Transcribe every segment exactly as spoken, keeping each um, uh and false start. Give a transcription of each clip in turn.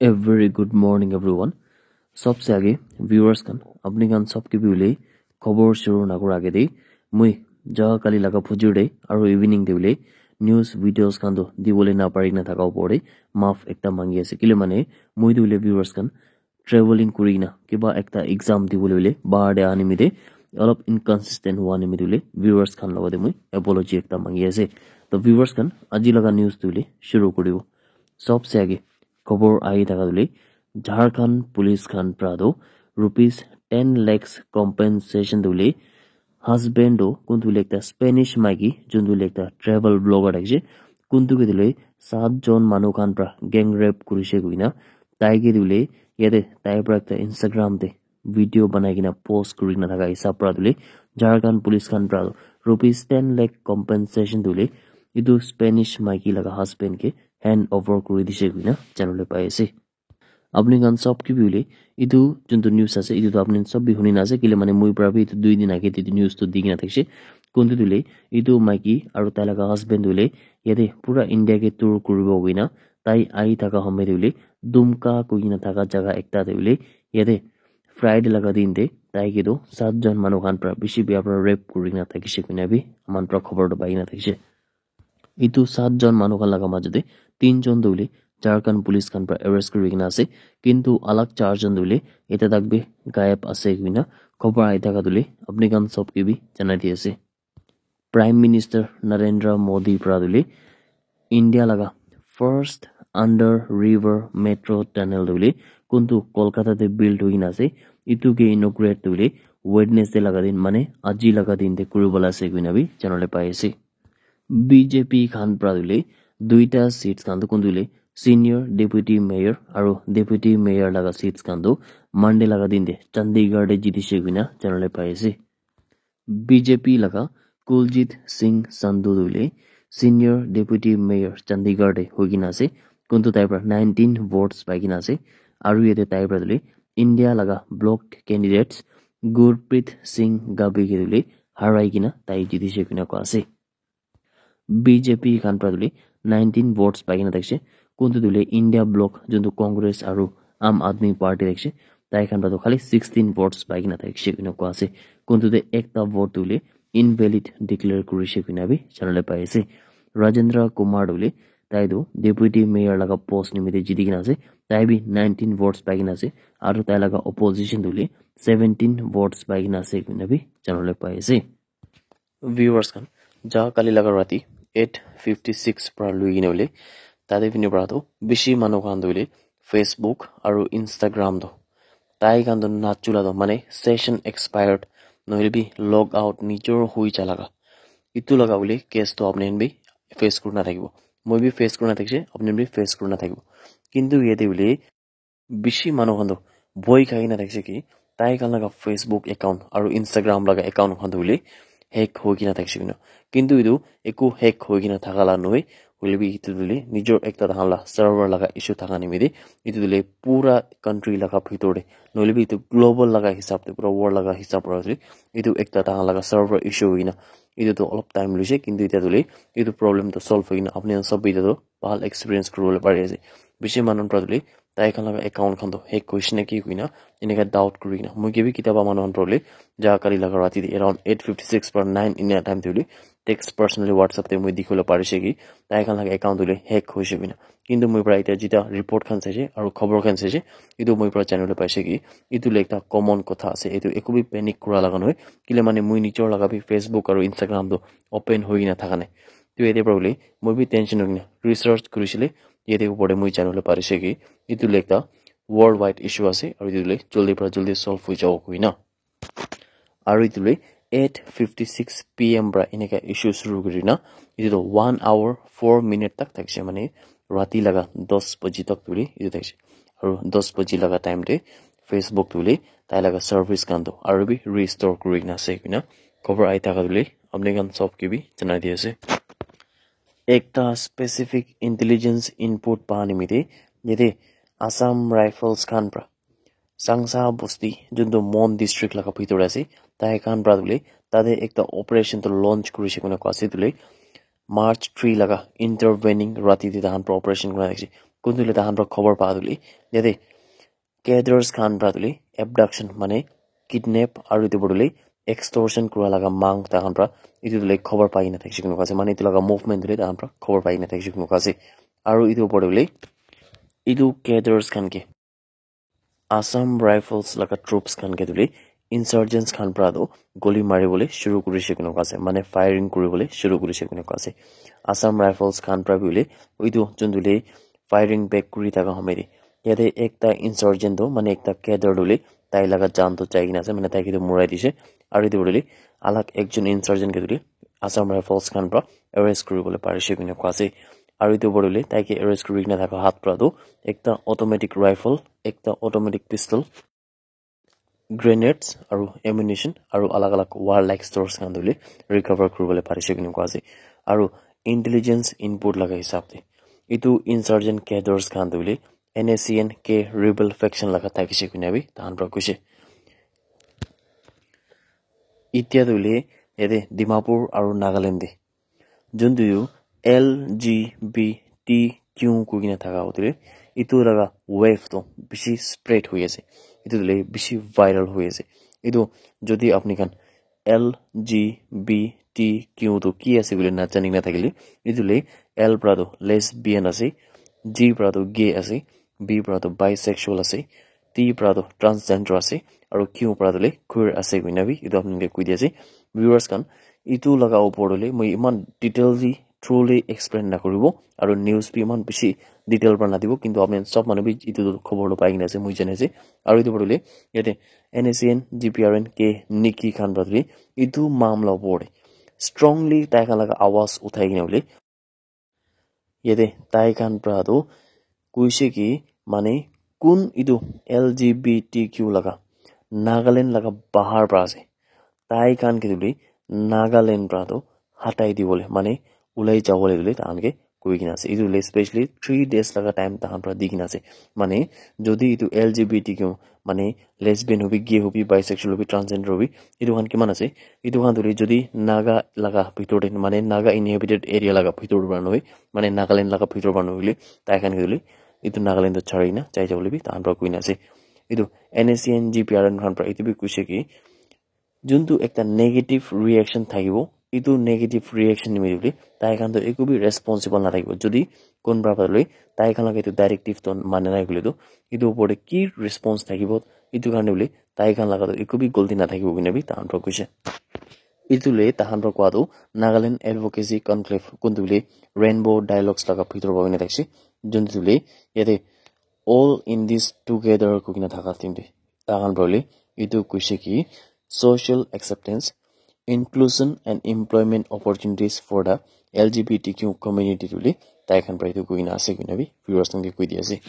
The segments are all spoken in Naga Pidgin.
A very good morning, everyone. Sobse age, viewers khan, apni khan sob ke bhi hoile khobor shuru nakura age de, moi jaga kali laga phujur de aru evening de hoile news videos khan to dibole napari na thaka opor de maaf ekta mangi ase. Kile mane, moi tu hoile viewers khan traveling kuri na kiba ekta exam dibole hoile bahar de aha nimite olop inconsistent hua nimite hoile viewers khan logote moi apology ekta mangi ase. To viewers khan, aji laga news tu hoile shuru kuri dibo. Sobse age khobor ahi thaka tu hoile Jharkhand police khan pra tu rupees ten lakhs compensation tu hoile husband tu kuntu hoile ekta Spanish maiki, juntu hoile ekta travel blogger thakishe, kuntu ke tu hoile sat jon manu khan pra gang rape kurishe koina tai ke tu hoile yate tai pra ekta Instagram te video banai kena post kuri kena thaka hisab pra tu hoile Jharkhand police khan pra tu rupees ten lakh compensation tu hoile etu Spanish maiki laga husband ke hand over kuri dishe koina janole pai ase. Apni khan sob ke bhi hoile, etu juntu news ase, etu tu apni khan sob bhi huni na ase, kile mane moi pra bhi etu dui din age te etu news tu di kena thakishe. Kuntu tu hoile, etu maiki aru tai laga husband tu hoile, yate pura India ke tour kuribo koina, tai ahi thaka homoy te hoile, Dumka koi kena thaka jaga ekta te hoile, yate Friday laga din te, tai ke tu sat jon manu khan pra bishi bia pra rape kuri kena thakishe koina bhi, aman pra khobor tu pai kena thakishe. Etu sat jon manu khan laga majo te tin jon tu hoile Jharkhand police khan pra arrest kuri kena ase, kintu alag char jon tu hoile eta tak bhi gayab ase koina khobor ahi thaka tu hoile apni khan sob ke bhi janai di ase. Prime Minister Narendra Modi pra tu hoile India laga first under river metro tunnel tu hoile kuntu Kolkata te build hoi kena ase, etu ke inaugurate tu hoile Wednesday laga din mane aji laga din te kuri bola ase koina bhi janole pai ase. B J P khan pra tu hoile duita seats khan tu kuntu hoile senior deputy mayor aru deputy mayor laga seats khan tu Monday laga din te Chandigarh te jitishe koina janole pai ase. B J P laga Kuljit Singh Sandhu tu hoile senior deputy mayor Chandigarh te hoi kena ase, kuntu tai pra nineteen votes pai kena ase, aru yate tai pra tu hoile India laga blocked candidates Gurpreet Singh Gabi ke tu hoile harai kena tai jitishe koina koa ase. B J P khan pra tu hoile nineteen votes pai kena thakishe, kuntu tu hoile India bloc juntu Congress aru Aam Aadmi Party thakishe, tai khan pra tu khali sixteen votes pai kena thakishe koina koa ase, kuntu te ekta vote tu hoile invalid declare kurishe koina bhi janole pai ase. Rajendra Kumar tu hoile tai tu deputy mayor laga post nimite jiti kena ase, tai bhi nineteen votes pai kena ase, aru tai laga opposition tu hoile seventeen votes pai kena ase koina bhi janole pai ase. Viewers khan, ja kali laga rati eight fifty six pra lui kena hoile, tate phine pra tu bishi manu khan tu hoile Facebook aru Instagram tu tai khan tu nachula tu mane session expired nohole bi log out nijor hui ja laga, etu laga hoile case tu apni khan bi face kuri na thakibo, moi bi face kuri na thakishe, apni khan bi face kuri na thakibo. Kintu yate hoile bishi manu khan tu bhoi khai kena thakishe ki tai khan laga Facebook account aru Instagram laga account khan tu hoile hack hoi kena thakishe koina. Kintu etu eku hack hoi kena thaka la nohoi, hoile bi etu tu hoile nijor ekta tahan la server laga issue thaka nimite etu tu hoile pura country laga bhitor te nohole bi etu global laga hisab te pura world laga hisab para tu hoile etu ekta tahan laga server issue hoi kena etu tu olop time loise, kintu etia tu hoile etu problem tu solve hoi kena apni khan sob bi etia tu bhal experience kuribole pari ase. Bishi manu para tu hoile tai khan laga account khan tu hack hoise na ki koina eneka doubt kuri kena moi ke bi kitaba manu khan para hoile ja kali laga rati te around eight fifty six para nine enia time te hoile text personally WhatsApp te moi dikhi bole pari se ki tai khan laga account tu hoile hack hoise koina. Kintu moi para etia jeta report khan saise aru khobor khan saise, etu moi para jani bole paise ki etu hoile ekta common kotha ase, etu eku bi panic kura laga nohoi. Kile mane moi nijor laga bi Facebook aru Instagram tu open hoi kena thaka nai. Tu yate para hoile moi bi tension hoi kena research kuri sile, yate upor te moi jani bole pari se ki etu hoile ekta worldwide issue ase aru etu hoile jaldi para jaldi solve hoi jabo koina. Aru etu hoile eight fifty six P M para eneka issue shuru kuri na etu tu one hour four minute tak thakishe, mane rati laga dos baji tak tu hoile etu thakishe. Aru dos baji laga time te Facebook tu hoile tai laga service khan tu aru bi restore kuri kena ase koina khobor ahi thaka tu hoile apni khan sob ke bi janai di ase. Ekta specific intelligence input pa nimite yate Assam Rifles khan pra Sangsa Bosti, juntu Mon District laga bhitor ase, tai khan pra tu hoile tate ekta operation tu launch kurise koina koa ase tu hoile March three laga intervening rati te tahan pra operation kurina thakishe. Kuntu le tahan pra khobor pa tu le, yate cadres khan pra tu le abduction, mane kidnap aru etu pra tu le extortion kura laga mang tahan pra etu tu le khobor pai kena thakishe koina ase. Mane etu laga movement tu le tahan pra khobor pai kena thakishe koina ase. Aru etu opor tu le etu cadres khan ke Assam Rifles laga troops khan ke tu le insurgents khan pra tu goli mari bole shuru kurishe koina ase. Mane firing kuri bole shuru kurishe koina ase. Assam Rifles khan pra bi le etu jun tu le firing back kuri thaka home de yate ekta insurgent tu mane ekta cadre tu le tai laga jan tu jai kena ase, mane tai ke tu murai dishe. Aru etu tu le alag ekjon insurgent ke tu le Assam Rifles khan pra arrest kuri bole parishe koina koa ase. Aru etu opor tu le tai ke arrest kuri kena thaka hath pra tu ekta automatic rifle, ekta automatic pistol, grenades aru ammunition aru alag alag warlike stores khan tu le recover kuri bole parishe koina koa ase. Aru intelligence input laga hisab te etu insurgent cadres khan tu le N S C N K rebel faction laga thakishe koina bi tahan pra koishe. Itya tu le yate Dimapur aru Nagaland te jun tu yu L G B T Q koi kena thaka hoile etu laga wave tu bishi spread hoi ase. Etu tu le bishi viral hoi ase. Etu jodi apni khan L G B T Q tu ki ase koile na jani na thakile, etu le L pra tu lesbian ase, G pra tu gay ase, B pra tu bisexual ase, T pra tu transgender ase, aru Q pra tu le queer ase koina bi etu apni ke koi di ase. Viewers khan, etu laga opor tu le moi iman detail di truly explain na kuribo, aru news bi iman bishi detail pra na dibo, kintu apni khan sob manu bi etu tu khobor tu pai kena ase, moi jani ase. Aru etu opor tu le yate N S C N, G P R N, K Niki khan pra tu le etu mamla opor te strongly tai khan laga awaz uthai kena bole yate tai khan pra tu koishe ki mane kun etu L G B T Q laga Nagaland laga bahar pra ase, tai khan ke tu le Nagaland pra tu hatai di bole mane ulai ja bole tu le tahan ke koi kena ase. Etu le specially three days laga time tahan pra di kena ase. Mane jodi etu L G B T Q mane lesbian hobi, gay hobi, bisexual hobi, transgender hobi, etu khan kiman ase? Etu khan tu le jodi Naga laga bhitor te mane Naga inhabited area laga bhitor pra nohoi, mane Nagaland laga bhitor pra nohoi le tai khan ke tu le etu Nagaland tu chari na jai ja bole bi tahan pra koi kena ase. Etu N S C N G P R N khan pra etu bi koishe ki jun tu ekta negative reaction thakibo, etu negative reaction nimite bole tai khan tu eku bi responsible na thakibo. Jodi kun pra pra le tai khan laga etu directive tu mani nai koile tu etu opor te ki response thakibo, etu karne bole tai khan laga tu eku bi galti na thakibo koina bi tahan pra koishe. Etu le tahan pra koa tu Nagaland Advocacy Conclave kuntu le Rainbow Dialogues laga bhitor pra koi kena thakishe, jun tu le yate All in this together koi kena thaka time te tahan pra le etu koishe ki social acceptance, inclusion and employment opportunities for the L G B T Q community tu le tai khan pra etu koi kena ase koina bi viewers khan ke koi di ase.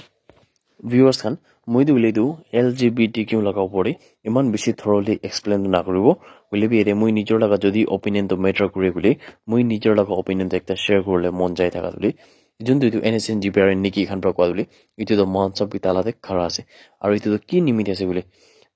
Viewers khan, moi tu bole tu L G B T Q laga opor te iman bishi thoroughly explain tu na kuribo, hoile bi yate moi nijor laga jodi opinion tu matter kure koile moi nijor laga opinion tu ekta share kuribole mon jai thaka tu le jun tu etu N S C N G P R N Niki khan pra koa tu le etu tu mohan sob bi tala te khara ase. Aru etu tu ki nimite ase koile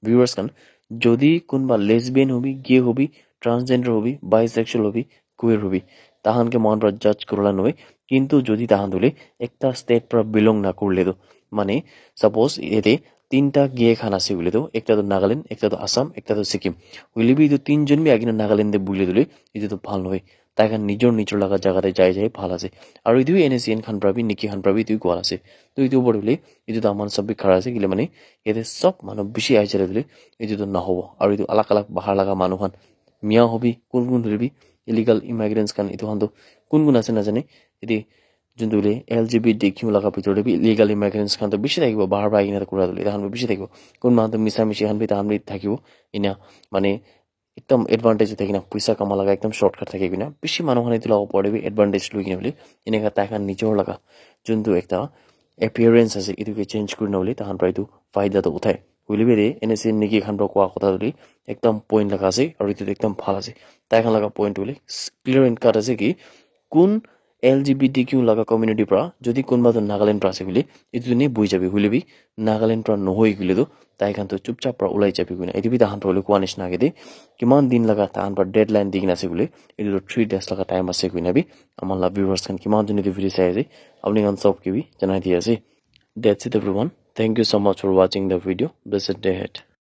viewers khan, jodi kunba lesbian hobi, gay hobi, transgender hobi, bisexual hobi, queer hobi, tahan ke mohan pra judge kurila nohoi, kintu jodi tahan tu le ekta state pra belong na kurile tu, mane suppose yate tinta gay khan ase koile tu, ekta tu Nagaland, ekta tu Assam, ekta tu Sikkim, hoile bi etu tinjon bi ahikena Nagaland te buhile tu le etu tu bhal nohoi. Tai khan nijor nijor laga jaga te jai jai bhal ase. Aru etu bi N S C N khan pra bi, Niki khan pra bi etu koa ase. To etu opor te hoile etu tu aman sob bi khara ase, kile mane yate sob manu bishi ahi jai le etu tu nahobo. Aru etu alag alag bahar laga manu khan, mia hobi, kun kun hoile bi, illegal immigrants khan etu khan tu kun kun ase najane. Yate juntu hoile L G B T Q laga bhitor te bi illegal immigrants khan tu bishi thakibo, bahar pra ahi kena kura tu hoile tai khan bi bishi thakibo. Kun manu tu misa mishi khan bi tai khan bi thakibo. Ena mane ekdam advantage uthai kena poisa kama laga ekdam shortcut thake kena bishi manu khan etu laga opor te bi advantage loi kena bole eneka tai khan nijor laga juntu ekta appearance ase etu ke change kuri na bole tai khan pra etu faida toh uthai. Hoile bi yate N S C N Niki khan pra koa kotha tu ekdam point laga ase aru etu tu ekdam bhal ase. Tai khan laga point tu hoile clear and cut ase ki kun L G B T Q laga community pra jodi kunba tu Nagaland pra ase koile etu tu ni buhi jabi, hoile bi Nagaland pra nohoi koile tu tai khan tu chupchap pra ulai jabi koina. Etu bi tai khan pra hoile koa nishina age de kiman din laga tai khan pra deadline di kena ase koile etu tu three days laga time ase koina bi aman la viewers khan kiman jun etu video sai ase apni khan sob ke bi janai di ase. That's it, everyone. Thank you so much for watching the video. Blessed day ahead.